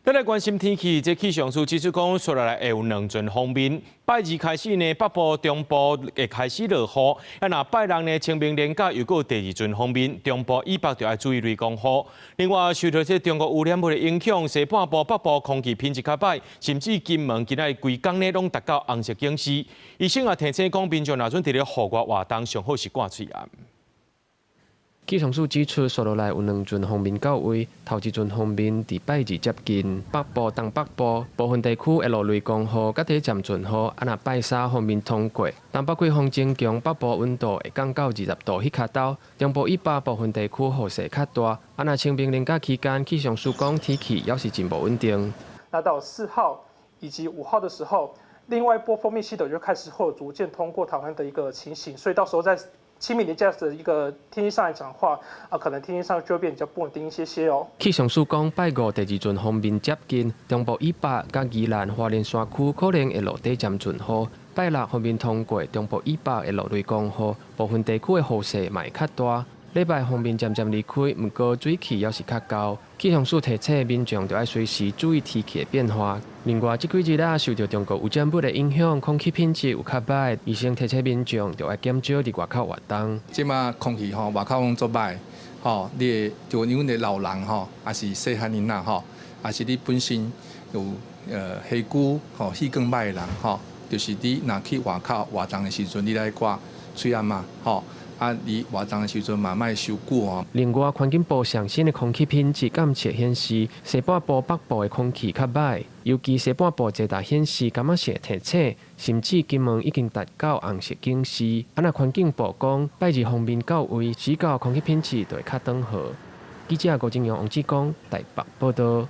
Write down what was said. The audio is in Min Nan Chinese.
再來關心天氣，這氣象署指出講，紲落來會有兩陣鋒面。拜二開始呢，北部、中部會開始落雨。啊，若拜六呢，清明連假又閣有第二陣鋒面，中部以北就愛注意雷公雨。另外，受著這中國污染物的影響，西半部、北部空氣品質較䆀，甚至金門今仔日規工呢攏達到紅色警示。醫生也提醒講，民眾若準佇咧戶外活動，上好是掛喙罨。氣象署指出，紲落來有兩陣鋒面到位，頭一陣鋒面佇拜二接近北部、東北部部分地區會落雷公雨，佮短暫陣雨。啊，若拜三鋒面通過，東北季風增強，北部溫度會降到20度彼跤頭，中部以北部分地區雨勢較大。啊，若清明連假期間，氣象署講天氣猶是真無穩定。那到4號以及5號的時候，另外一波鋒面系統就開始會逐漸通過台灣的一個情形，所以到時候在清明連假的一個天氣上來講的話，啊，可能天氣上就會變比較不穩定一些些哦。氣象署講，拜五第二陣鋒面接近，中部以北佮宜蘭花蓮山區可能會落短暫陣雨。拜六鋒面通過，中部以北會落雷公雨，部分地區的雨勢嘛會較大。禮拜鋒面漸漸離開，毋過水氣猶是較厚。氣象署提醒民眾，著愛隨時注意天氣的變化。另外，這幾日啊，受著中國污染物的影響，空氣品質有較䆀。醫生提醒民眾，著愛減少佇外口活動。這馬空氣吼，外口攏足䆀，吼，你會就因為老人吼，抑是細漢囡仔吼，抑是你本身有氣管吼氣管䆀的人吼，就是你若去外口活動的時陣，你愛掛喙罨仔吼。啊，你活動的時陣嘛，莫傷久哦。另外，環境部上新的空氣品質監測顯示，西半部北部的空氣較䆀，尤其西半部濟大顯示感覺性提醒，甚至金門已經達到紅色警示。啊，若環境部講，拜二鋒面到位，時到空氣品質就會較轉好。記者郭正陽、王志剛台北報導。